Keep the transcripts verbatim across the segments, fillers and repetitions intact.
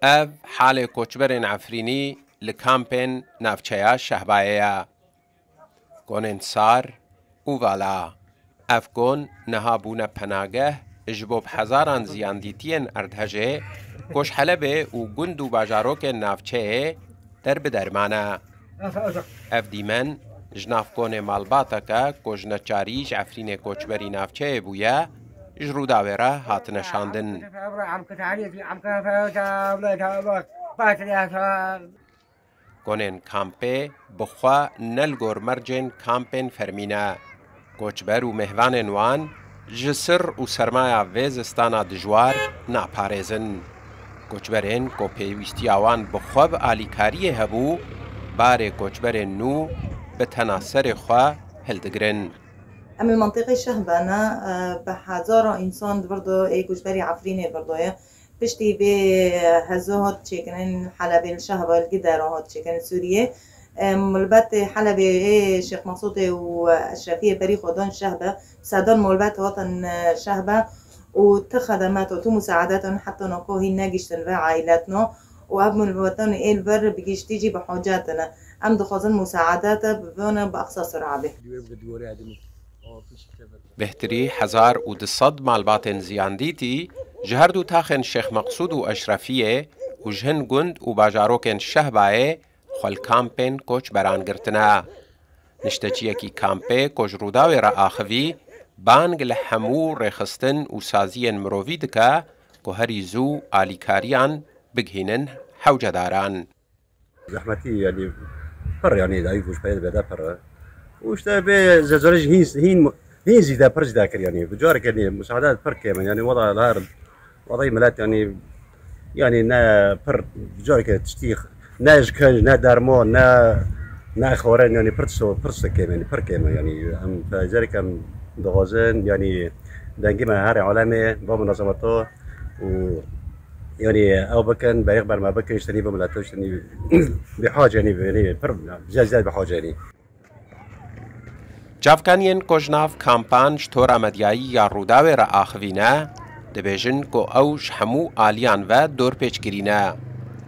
Ev halê koçberên Efrînî li kampên navçeya Şehbayê ye. Konên Sar û Vala. Ev kon niha bûne penageh ji bo bi hezaran ziyandîtiyên erdhejê ku ji Helebê û gund û bajarokên navçeyê der bi der mane. Ev dîmen ji nav konê malbateke ku ji neçarî ji Efrînê koçberî navçeyê bûye, ji Rûdawê re hatine şandin. Konên kampê bi xwe ne li gor mercên kampên fermî ne. Koçber û mêvanên wan ji sir û sermaya vê zistana dijwar naparêzin. Koçberên ku pêwîstiya wan bi xwe bi alîkariyê hebû, barê koçberên nû bi tena serê xwe hildigirin. Em li mentiqê Şehbe ne, e, bi hezara însan di vir de ê koçberî Efrînê vir de ye. Piştî vê hezo hat çêkirin Helebê li Şehba li Gidera hat çêkirin Sûriyê. Em, malbatê Helebê ê Şêx Mesûdê û Eşrefiyê berî xwe dan Şehbe. Sedan malbat hatin, e, Şehbe û ti xedemat û ti musaedat heta nako hîn negiştin ve aîletno û ev malbatan ê li vir bi giştî jî bi hacet ne. Em dixwazin musaedat bi vana bi eqsa sura be. Bêhtirî hezar û du sed malbatên ziyandîtî ji her du taxên Şêx Meqsûd û Eşrefiyê û ji hin gund û bajarokên Şehbayê xwe li kampên koçberan girtine. Nişteciyekî kampê ku ji Rûdawê re axivî, bang li hemû rêxistin û saziyên mirovî dike ku herî zû alîkariyan bigihînin hewcedaran. Zehmetî, yanî, pir, yanî, dayî goşpeyê bede pir e. Û işte vê zezorej hîn, hîn, hîn zîde, pir zîde kir, yanî. Bi careke nê, musaade pir kêm e, yanî, wela li her, wela milet, yanî, yanî, ne pir, bi careke tiştî, ne ji kenc, ne derman, ne, ne xwarin, yanî, pir so, pir so kêm, yanî, pir kêm e, yanî. Em, careke em dixwazin, yanî, dengê me herê alemê, ba munazemeto û, yanî, ew bikin, berêx ber me bikin, ji tenî bi mileto, ji tenî bi hac, yanî, bi, yanî, pir, ziyad, ziyad bi hac, yanî. Çavkaniyên ku ji nav kampan ji tora medyayî ya Rûdawê re axivîne, dibêjin ku ew ji hemû aliyan ve dorpêçkirî ne.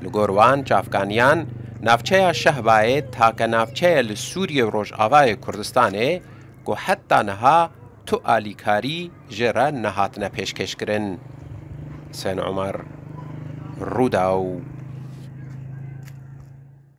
Li gor wan çavkaniyan, navçeya Şehbayê take navçe ye li Sûriyê û Rojavayê Kurdistanê ku heta niha tu alîkarî jê re nehatine pêşkêşkirin. Husên Omer, Rûdaw.